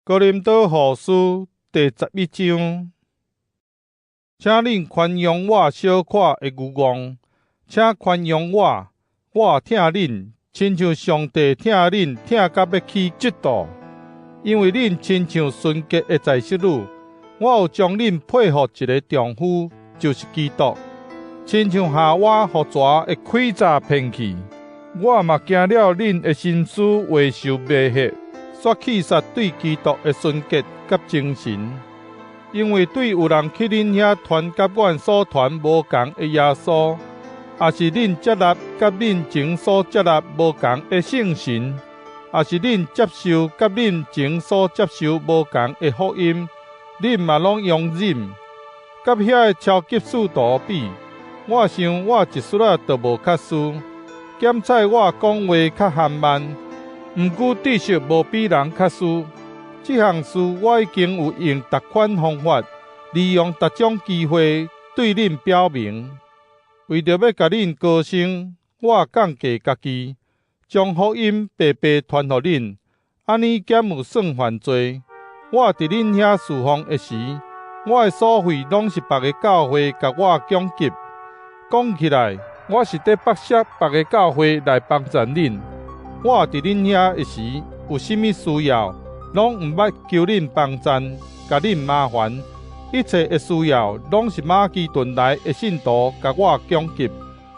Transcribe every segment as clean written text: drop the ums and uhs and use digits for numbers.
哥林多後書第11章，請恁寬容我小可的愚戇，請寬容我，我疼恁，親像上帝疼恁，疼甲欲起嫉妒。因為恁親像純潔的在室女，我有將恁配予一个丈夫，就是基督。親像夏娃予蛇的詭詐騙去，我嘛驚了恁的心思會受迷惑，煞棄殺對基督的純潔佮精神。因為對有人去恁遐傳佮阮所傳無仝的耶穌，抑是恁接納佮恁前所接納無仝的聖神，抑是恁接受佮恁前所接受無仝的福音，恁嘛攏容忍。佮遐个超級使徒比，我想我一絲仔都無較輸。檢採我講話較含慢，毋過知識無比人較輸。這項事我已經有用逐款方法，利用逐種機會對恁表明。為著欲共恁高升，我降低家己，將福音白白傳予恁，按呢敢有算犯罪？我佇恁遐事奉的時，我的所費攏是別个教會共我供給。講起來，我是咧剝削別个教會來幫贊恁。我佇恁遐的時，有啥物需要，攏毋捌求恁幫贊，共恁麻煩。一切的需要，攏是馬其頓來的信徒共我供給。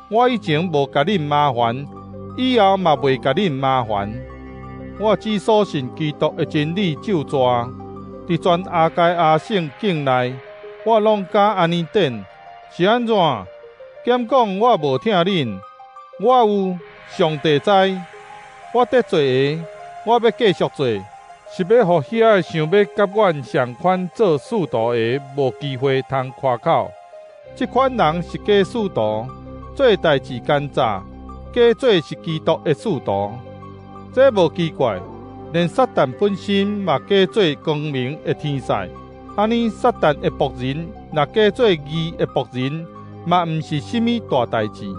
我以前無共恁麻煩，以後嘛袂共恁麻煩。我只所信基督的真理咒蛇，佇全亞該亞省境內，我攏敢按呢典。是按怎？敢講我無疼恁？我有，上帝知。我咧做的，我欲繼續做，是欲予遐个想欲佮阮仝款做使徒的無機會通誇口。這款人是假使徒，做代誌奸詐，假做是基督的使徒。這無奇怪，連撒旦本身嘛假做光明的天使。按呢，撒旦的僕人若假做義的僕人，嘛毋是啥物大代誌。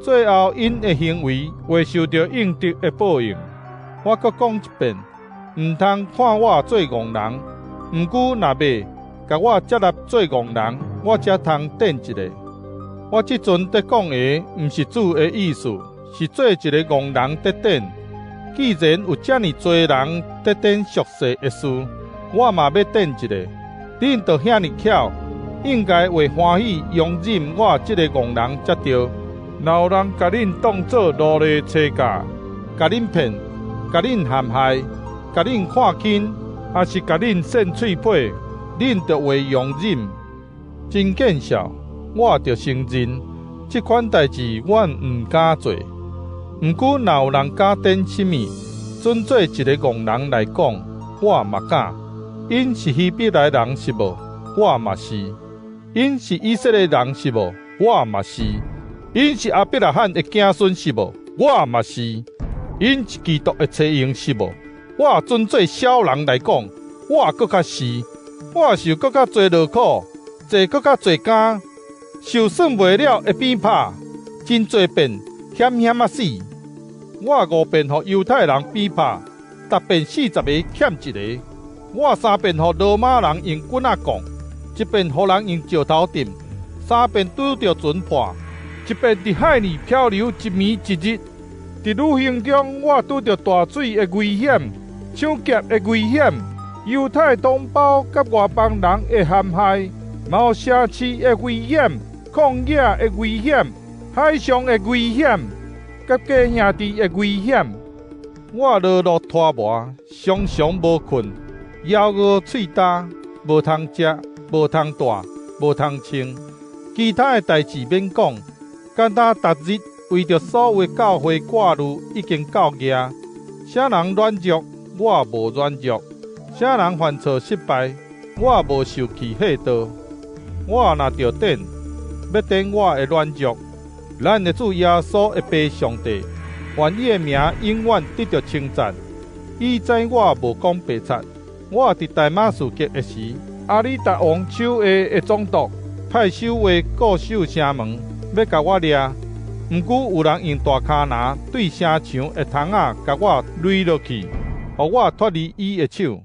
最後，𪜶的行為會受著應得的報應。我閣講一遍，毋通看我做戇人。毋過若欲共我接納做戇人，我才通等一下。我這陣咧講的，毋是主的意思，是做一个戇人咧等。既然有遮爾濟人咧等屬世的事，我嘛欲等一下。恁著遐爾巧，應該會歡喜容忍我這个戇人才對。若有人共恁當做奴隸差價，共恁騙，共恁陷害，共恁看輕，抑是共恁扇喙皮，恁著會容忍。真見笑，我著承認，這款代誌阮毋敢做。毋過若有人敢等啥物，準做一个戇人來講，我嘛敢。𪜶是希伯來人是無？我嘛是。𪜶是以色列人是無？我嘛是。𪜶是亞伯拉罕的子孫是無？我嘛是。𪜶是基督的差役是無？我準做痟人來講，我閣較是。我受閣較濟勞苦，坐閣較濟監，受算袂了的鞭拍，真濟遍險險仔死。我五遍予猶太人比拍，逐遍40个欠一个。我三遍予羅馬人用棍仔摃，一遍予人用石頭擲，三遍拄著船破，一遍佇海裡漂流一暝一日。佇旅行中，我拄著大水的危險、搶劫的危險、猶太同胞佮外邦人的陷害，嘛有城市的危險、曠野的危險、海上的危險，佮假兄弟的危險。我勞碌拖磨，常常無睏，枵餓喙焦，無通食，無通帶，無通穿。其他的代誌免講，敢若逐日為著所有的教會掛慮，已經夠額。啥人軟弱，我無軟弱；啥人犯錯失敗，我無受氣嚇到。我若著等，欲等我的軟弱。咱的主耶穌的父上帝，願伊的名永遠得著稱讚。伊知我無講白賊。我佇大馬士革的時，亞里達王手下的總督派守衛固守城門，欲共我掠。毋過有人用大跤籃對城牆的窗仔共我擂落去，予我脫離伊的手。